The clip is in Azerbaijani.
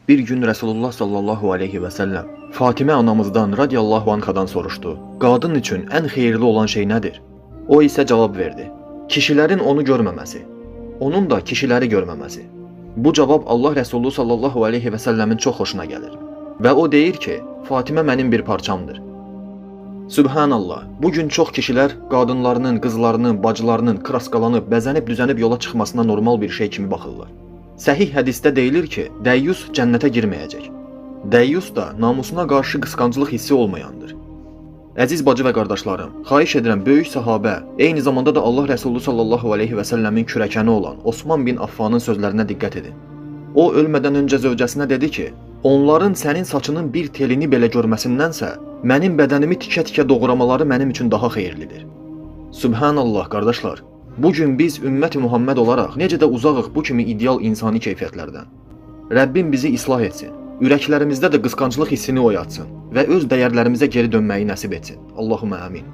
Bir gün Rəsulullah sallallahu aleyhi və səlləm Fatimə anamızdan radiyallahu anhadan soruşdu. Qadın üçün ən xeyirli olan şey nədir? O isə cavab verdi. Kişilərin onu görməməsi, onun da kişiləri görməməsi. Bu cavab Allah Rəsulu sallallahu aleyhi və səlləmin çox xoşuna gəlir. Və o deyir ki, Fatimə mənim bir parçamdır. Sübhanallah, bu gün çox kişilər qadınlarının, qızlarının, bacılarının kraskalanıb, bəzənib, düzənib yola çıxmasına normal bir şey kimi baxırlar. Səhih hədisdə deyilir ki, dəyyus cənnətə girməyəcək. Dəyyus da namusuna qarşı qısqanclıq hissi olmayandır. Əziz bacı və qardaşlarım, xahiş edirəm böyük sahabə, eyni zamanda da Allah Rəsulu sallallahu aleyhi və səlləmin kürəkəni olan Osman bin Affanın sözlərinə diqqət edin. O ölmədən öncə zövcəsinə dedi ki, onların sənin saçının bir telini belə görməsindənsə, mənim bədənimi tikə-tikə doğramaları mənim üçün daha xeyirlidir. Sübhanallah qardaşlar, bu gün biz ümmət-i Muhammed olaraq necə də uzağıq bu kimi ideal insani keyfiyyətlərdən. Rəbbim bizi islah etsin, ürəklərimizdə də qısqanclıq hissini oyatsın və öz dəyərlərimizə geri dönməyi nəsib etsin. Allahumma amin.